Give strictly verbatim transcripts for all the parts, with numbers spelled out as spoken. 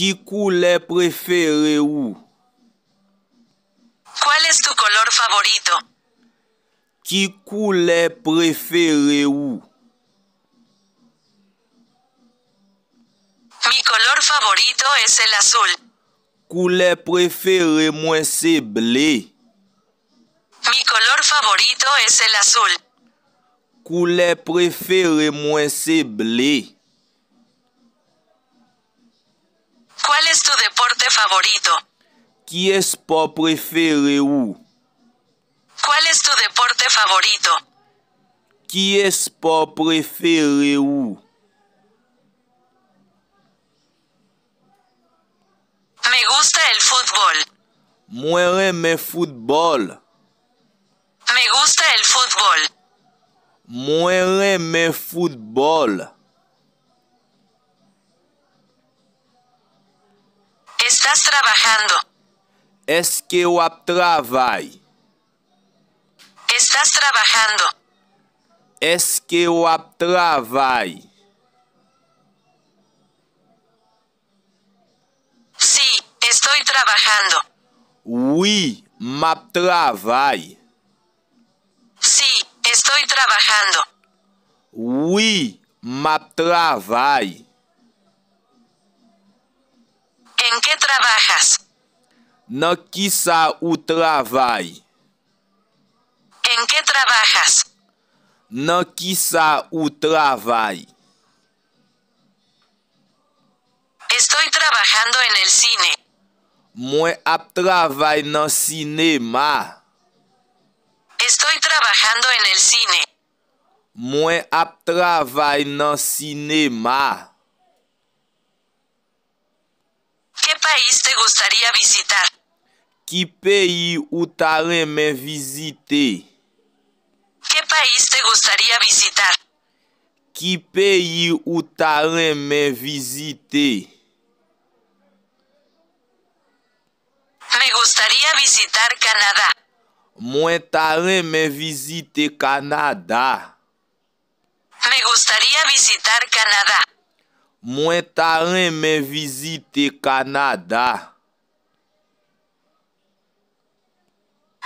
Ki koulè prefere ou? ¿Cuál es tu color favorito? Ki koulè prefere ou? Mi color favorito es el azul. Koulè prefere mwen se ble. Mi color favorito es el azul. Koulè prefere mwen se ble. ¿Cuál es tu deporte favorito? Ki espò prefere ou? ¿Cuál es tu deporte favorito? Ki espò prefere ou? Me gusta el fútbol. Mwen renmen foutbòl. Me gusta el fútbol. Mwen renmen foutbòl. ¿Estás trabajando? Èske w ap travay? ¿Estás trabajando? Èske w ap travay? Sí, estoy trabajando. Wi, m ap travay. Sí, estoy trabajando. Wi, m ap travay. ¿En qué trabajas? Nan kisa ou travay? ¿En qué trabajas? Nan kisa ou travay? Estoy trabajando en el cine. Mwen ap travay nan sinema. Estoy trabajando en el cine. Mwen ap travay nan sinema. ¿Qué país te gustaría visitar? Ki peyi ou ta renmen vizite? ¿Qué país te gustaría visitar? Ki peyi ou ta renmen vizite? Me gustaría visitar Canadá. Mwen ta renmen vizite Kanada. Me gustaría visitar Canadá. Mwen ta renmen vizite Kanada.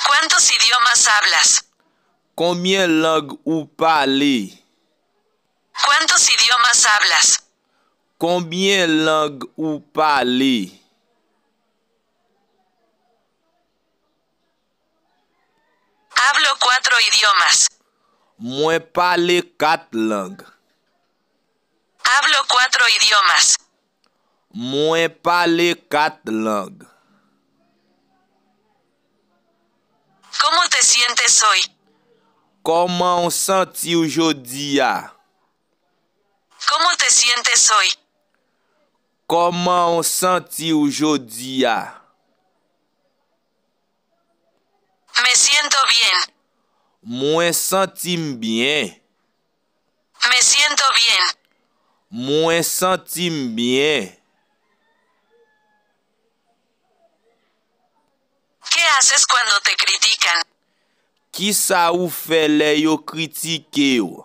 ¿Cuántos idiomas hablas? Konbyen lang ou pale? ¿Cuántos idiomas hablas? Konbyen lang ou pale? Hablo cuatro idiomas. Mwen pale kat lang. Hablo cuatro idiomas. Mwen pale kat lang. ¿Cómo te sientes hoy? Kòman w santi w jodi a? ¿Cómo te sientes hoy? Kòman w santi w jodi a? Me siento bien. Mwen santi m byen. Me siento bien. Mwen santi m byen. ¿Qué haces cuando te critican? Kisa ou fè lè yo kritike w?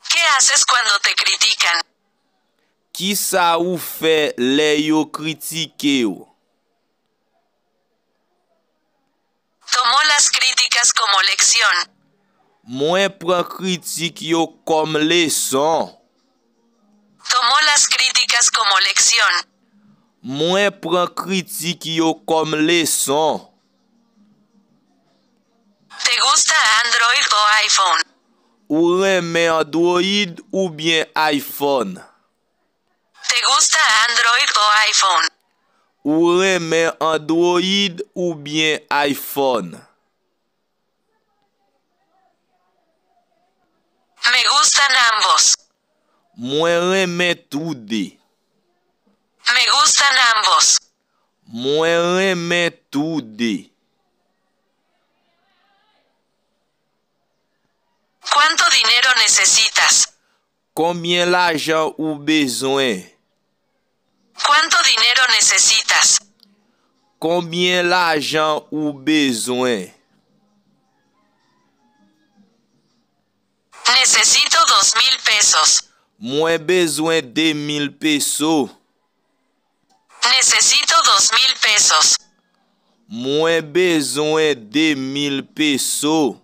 ¿Qué haces cuando te critican? Kisa ou fè lè yo kritike w? Tomó las críticas como lección. Mwen pran kritik yo kòm leson. Tomó las críticas como lección. Mwen pran kritik yo kòm leson. ¿Te gusta Android o iPhone? Ou renmen Android oubyen iPhone? ¿Te gusta Android o iPhone? Ou renmen Android oubyen iPhone? Me gustan ambos. Mwen renmen toude. Me gustan ambos. Mwen renmen toude. ¿Cuánto dinero necesitas? Konbyen lajan ou bezwen? ¿Cuánto dinero necesitas? Konbyen lajan ou bezwen? Necesito dos mil pesos. Mwen bezwen de mil peso. Necesito dos mil pesos. Mwen bezwen de mil peso.